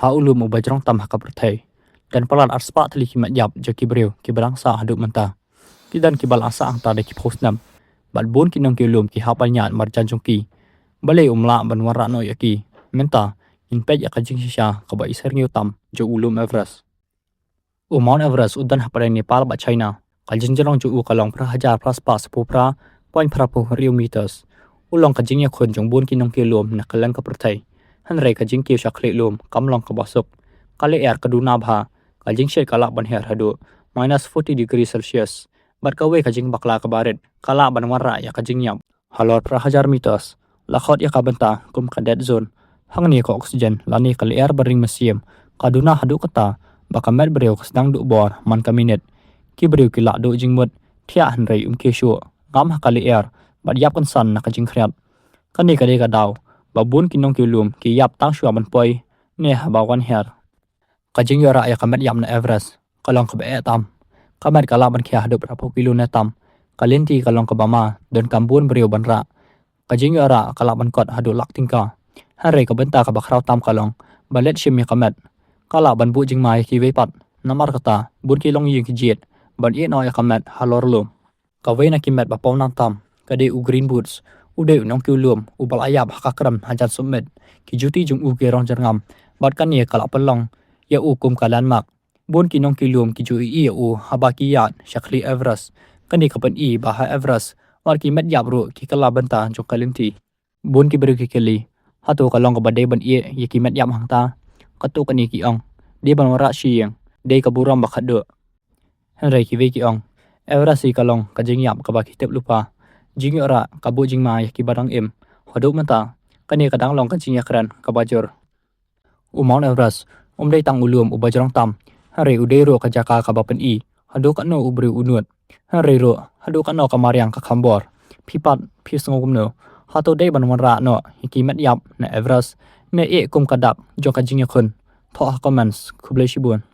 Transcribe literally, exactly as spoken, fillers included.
Ka u lum uba jrong tam ha ka pyrthei. Don palat arspah tylli ki met ïap jong ki briew kiba dang sah haduh mynta. Ki don kiba la sah hangta da ki phew snem. Bad bun ki nongkiew lum ki hap ban ïaid marjan jong ki. Balei um lah ban wanrah noh ïa ki? Mynta ngin peit ïa ka jingshisha kaba iserngew tam jong u lum Everest. U Mount Everest u don hapdeng Nepal bad China. Ka jingjrong jong u ka long phra hajar phra spah saphew phra point phra phew hynriew meters. U long ka jingïakhun jong bun ki nongkiew lum na kylleng ka pyrthei. Hynrei ka jingkiew sha khlieh lum kam long kaba suk. Ka lyer ka duna bha. Ka jingshit ka lah ban hiar haduh minus forty degree Celsius. Bad kawei ka jingbakla kaba rit ka lah ban wanrah ïa ka jingïap. Halor phra hajar meters, la khot ïa ka bynta kum ka dead zone. Hangne ka oxygen lane ka lyer ba ring mynsiem ka duna haduh katta ba ka met briew ka sdang duh bor man ka minit. Ki briew ki lah duh jingmut thiah hynrei um kiew shuh, ngam ha ka lyer bad ïap kynsan na ka jingkhriat. Kane ka dei ka daw ba bun ki nongkiew lum ki ïap tang shuwa ban poi ne haba wan hiar. Ka jingïoh rah ïa ka met ïap na Everest ka long kaba eh tam. Ka met ka lah ban khia haduh phra phew kilo ne tam. Ka lynti ka long kaba ma, donkam bun briew ban rah. Ka jingïoh rah ka lah ban kot haduh lak tyngka. Hynrei ka bynta kaba khraw tam ka long ba leit shim ïa ka met ka lah ban buh jingma ïa kiwei pat. Namar kata bun ki longïing ki jied ban ïeh noh ïa ka met halor lum. Kawei na ki met ba pawnam tam ka dei u Green Boots. U dei u nongkiew lum uba la ïap ha ka krem hajan summit. Ki juti jong u ki rong jyrngam bad kane ka la pynlong ïa u kum ka landmark. Bun ki nongkiew lum ki ju ïohi ïa u haba ki ïaid sha khlieh Everest. Kane ka pyni ba ha Everest wat ki met ïap ruh ki kylla bynta jong ka lynti. Bun ki briew ki kylli, hato ka long kaba dei ban ïeh ïa ki met ïap hangta? Katto katne ki ong, dei ban wanrah sha ïing, dei ka burom ba khatduh. Hynrei kiwei ki ong, Everest hi ka long ka jingïap kaba ki tip lypa. Jingïoh rah ka buh jingma ïa kiba dang im. Haduh mynta kane ka dang long ka jingïakren kaba jur. U Mount Everest um dei tang u lum uba jrong tam, hynrei u dei ruh ka jaka kaba pyni haduh katno u briew u nud. Hynrei ruh haduh katno ka mariang ka kham bor. Phi pat phi sngew kumno? Hato dei ban wanrah noh ïa ki met ïap na Everest ne ïeh kum ka dak jong ka jingïakhun? Thoh ha comments. Khublei shibun.